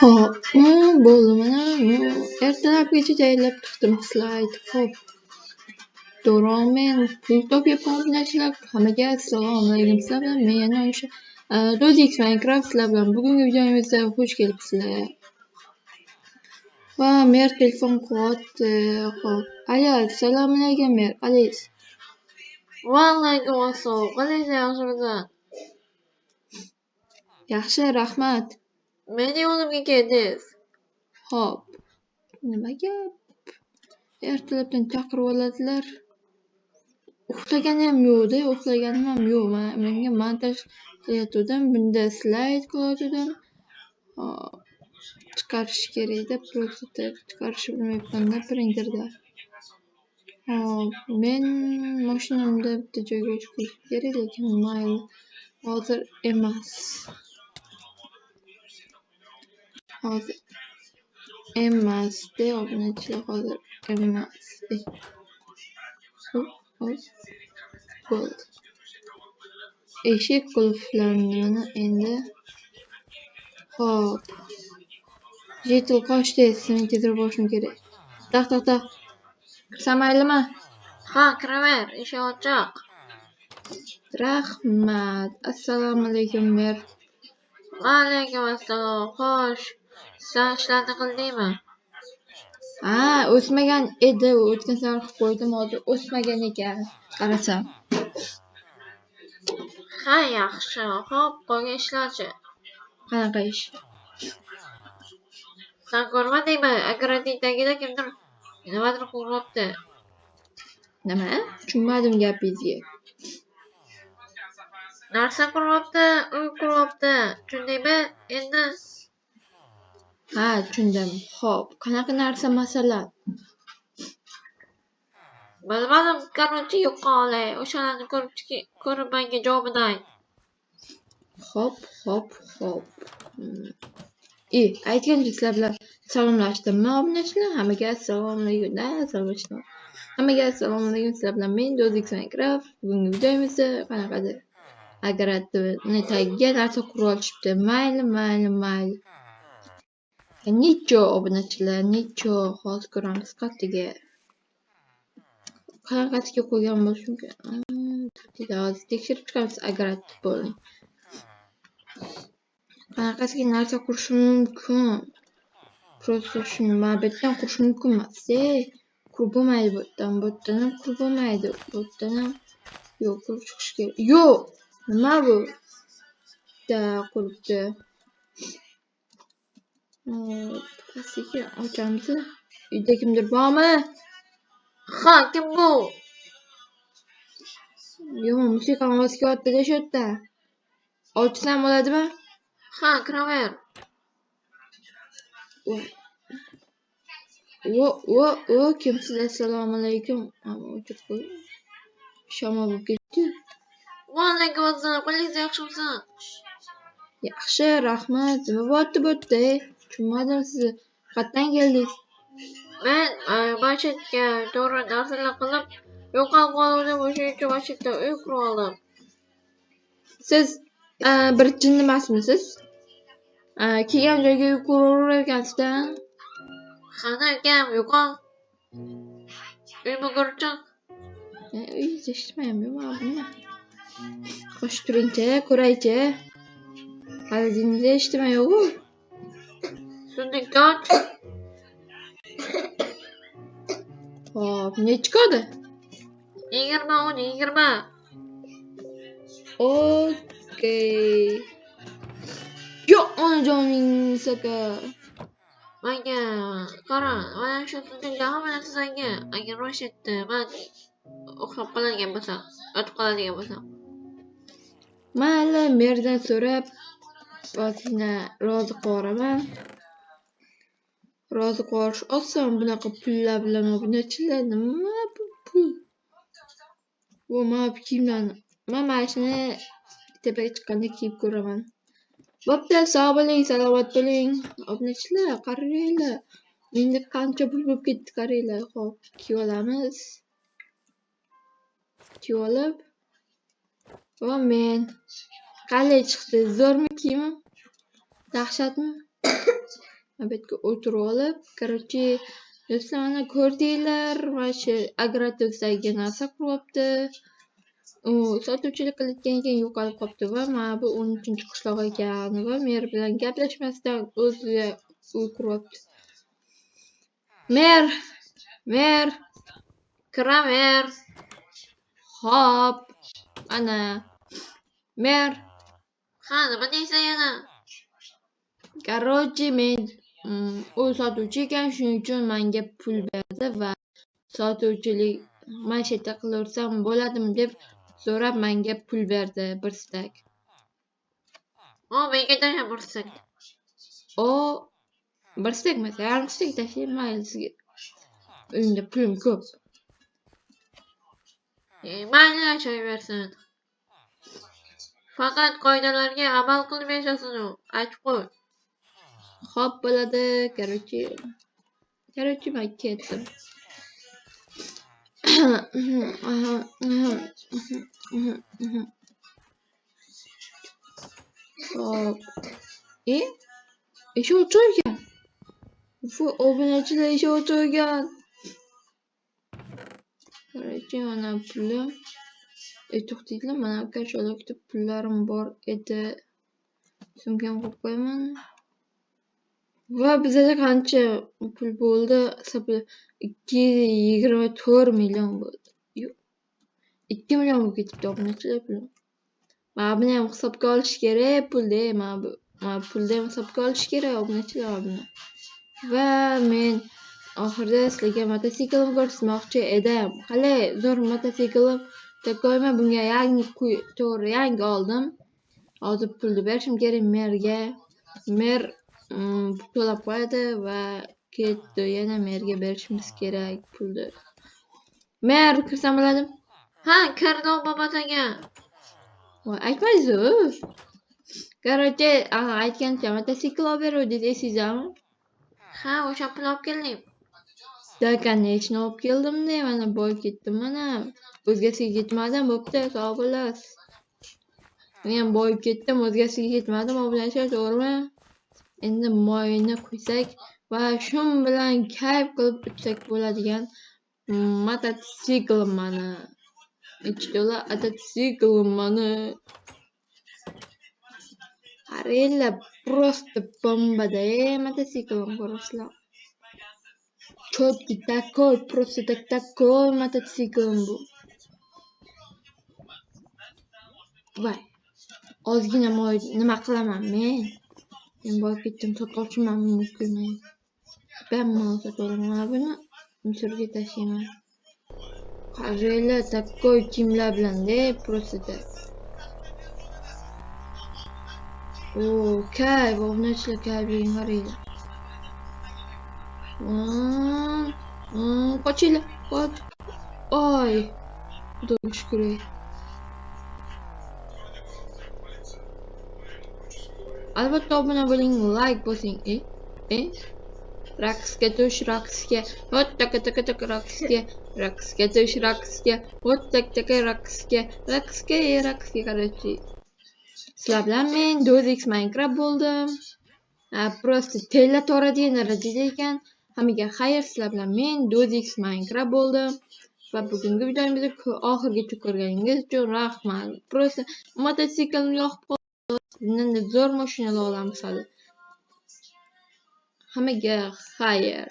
Xo'p, bo'ldi mana. Ertalabgacha tayyorlab chiqdim slayd. Xo'p. To'g'ri, men pul topyapman, obunachilar. Hammaga assalomu alaykum. Sizlar bilan men yana o'sha Dozix Minecraft, sizlar bilan bugungi videomizda xush kelibsizlar. Va mer telefon qilyapti. Xo'p. Alo, assalomu alaykum, mer. Qalaysiz? Va alaykum assalom. Qalaysan, yaxshimisan? Yaxshi, rahmat. Meni yonimga kel tez. Xo'p. Nima gap? Ertalabdan chaqirib oladilar. Uxlaganim yo'q-da, uxlaganim ham yo'q. Menga montaj qilayotgandim, bunda slayd qilayotgandim. Hop, chiqarish kerakda, просто chiqarishni bilmayapman-da printerda. Hop, men mashinamda bitta joyga o'tib ketishim kerak, lekin mayli, hozir emas. Hozir emas-da, obunachilar, hozir emas. Hop, hop. Bo'ldi. Eshik qulflandi mana endi. Xo'p. Jetil, qoch tez, men tezroq borishim kerak. Taq, taq, taq. Kirsam maylimi? Ha, kiraver, eshik ochiq. Rahmat. Assalomu alaykum, mer. Va alaykum assalom. Xo'sh, sen ishlarni qildingmi? Ha, o'smagan edi. O'tgan safar qilib qo'ydim, hozir o'smagan ekan. Qarasam. Ha, yaxshi. Xo'p, qolgan ishlarchi? Qanaqa ish? Sen ko'rmadingmi? Огородning tagida kimdir nimadir quryapti. Nima? Tushunmadim gapingizga. Narsa quryapti, uy quryapti. Tushundingmi endi? Ha, tushundim. Xo'p, qanaqa narsa masalan? Bilmadim, короче, yo'qol, o'shalarni ko'rib ko'rib menga javobini ayt. Xo'p, xo'p, xo'p. Aytgancha sizlar bilan salomlashdimmi, obunachilar? Hammaga assalomu alaykum. Da, salomlashdim. Hammaga assalomu alaykum. Sizlar bilan men Dozix Minecraft. Bugungi videomizda qanaqadir огородni tagiga narsa qurib olishibdi. Mayli, mayli, mayli. Necho, obunachilar, necho, hozir ko'ramiz qayerga. Qanaqasiga qo'ygan bo'lishi mumkin? Hozir tekshirib chiqamiz огород bo'ling. Qanaqasiga narsa qurish mumkin? Просто shuni mana bu yerdan qurish mumkin emas-da. Qurib bo'lmaydi bu yerdan, bu yerdan ham qurib bo'lmaydi, bu yerdan ham yo'q, qurib chiqish kerak. Yo'q, nima bu? Da quribdi. Hop, sekin ochamiz. Uyda kimdir bormi? Ha, kim bu? Yomon musiqa ovozi kelyapti-da shu yerda. Ochsam bo'ladimi? Ha, kiraver. Vo, vo, vo, kimsiz? Assalomu alaykum. O'chirib qo'y. Shamol bo'lib ketdi. Va alaykum assalom. Qalaysan, yaxshimisan? Yaxshi, rahmat. Nima bo'lyapti bu yerda? Tushunmadim sizni. Qayerdan keldingiz? Men mana shu yerga to'g'ri narsalar qilib yo'qolib qolgandim, o'shuning uchun mana shu yerda uy qurib oldim. Siz bir jinni emasmisiz? Kelgan joyga uy quraverar ekansizda. Qani ukam, yo'qol. Uyimni ko'rib chiq. Uyingizni eshitmayapman, bu nima? Qo'shib turingchi, ko'raychi. Hali eshitmay yo'q-u. Sundukni och. Xo'p, nechi kodi? 20 10 20. Okey. Yo'q, onajoning saka. Menga qara, mana shu sundukda hamma narsa senga. Agar rosh etdi, man uxlab qoladigan bo'lsam, yotib qoladigan bo'lsam. Mayli, merdan so'rab ozgina rozi qilib. Rozi qilish oson bunaqa pullar bilan, obunachilar, nima bu pul? Bu mana bu kiyimlarni man mana shuni tepaga chiqqanda kiyib ko'raman. Bo'pti, sog' bo'ling, salomat bo'ling. Obunachilar, qaranglar. Menda qancha pul bo'lib ketdi, qaranglar. Xo'p, kiyib olamiz. Kiyib olib va men qalay chiqdi? Zo'rmi kiyimim? Dahshatmi? Bu yerga o'tirib olib, короче, do'stlar, mana ko'rdinglar, mana shu Agrotuzdagi narsa quryapti. U sotuvchilik qilayotgan ekan, yo'qolib qolibdi va mana bu 13-qishloq ekan va mer bilan gaplashmasdan o'zi uy quryapti. Mer, mer, Kiraver. Hop, mana mer. Ha, nima deysan yana? Короче, men u sotuvchi ekan, shuning uchun menga pul berdi va sotuvchilik mana shu yerda qilaversam bo'ladimi deb so'rab menga pul berdi bir stak. O, menga tashla bir stak. O, bir stak emas, yarim stak tashlayman, mayli sizga. Uyimda pulim ko'p. Mayli, yashayversin. Faqat qoidalarga amal qilib yashasin u, aytib qo'y. Xo'p bo'ladi, короче. Короче, men ketdim. Hop. E? Eshik ochiq ekan. Bu obunachilar, eshik ochiq ekan. Короче, mana pulim. To'xtanglar, mana кошелёк da pullarim bor edi. Sumkamga qo'yib qo'yaman. Va bizada qancha pul bo'ldi? 224 million bo'ldi. Yo'q. 2 million bo'lib ketibdi obunachilar pulim. Mana buni ham hisobga olish kerak pulda, mana bu mana pulni ham hisobga olish kerak obunachilar buni. Va men oxirida sizlarga mototsiklimni ko'rsatmoqchi edim. Qalay, zo'r mototsiklim. Takoyman, bunga yangi to'g'ri yangi oldim. Hozir pulni berishim kerak merga. Mer to'lab qo'yadi va ketdi. Yana merga berishimiz kerak pulni. Mer, kirsam bo'ladimi? Ha, kirdi bobot aka. Voy, aytmadingiz-ku. Короче, aytgancha mototsikl olib beruvdingiz, esingizdami? Ha, o'sha pul olib keldim. Да, конечно, olib keldim-da, mana boyib ketdim mana. O'zgasiga ketmadim, bo'pti, sog' bo'lasiz. Men ham boyib ketdim, o'zgasiga ketmadim, obunachilar, to'g'rimi? Endi moyni quysak va shu bilan kayf qilib uchsak bo'ladigan mototsiklim mana. Ikki to'la mototsiklim mana. Qaranglar, просто bomba-da mototsiklim, ko'rasizlar. Четкий такой, просто так такой mototsiklim bu. Voy, ozgina moy nima qilaman men? Men boyib ketdim, sotib olishim ham mumkin. Bemalol sotib olaman. Mana buni Misrga tashlayman. Qaranglar, такой kiyimlar bilan-da, просто так. O, kayf, obunachilar, kayfligini qaranglar. Qochinglar, qoch. Oy, Xudoga shukur. Albatta obuna bo'ling, like bosing. Raqsga tush, raqsga. Hot taka taka taka raqsga. Raqsga tush, raqsga. Hot tak taka raqsga. Raqsga, raqsga, короче. Sizlar bilan men Dozix Minecraft bo'ldim. Просто tella toradigan darajada ekan. Hammaga xayr, sizlar bilan men Dozix Minecraft bo'ldim. Va bugungi videomizni oxirigacha ko'rganingiz uchun rahmat. Просто mototsiklni yoqib qoldi. Bundan zo'r mashinalar olamiz hali. Hammaga xayr.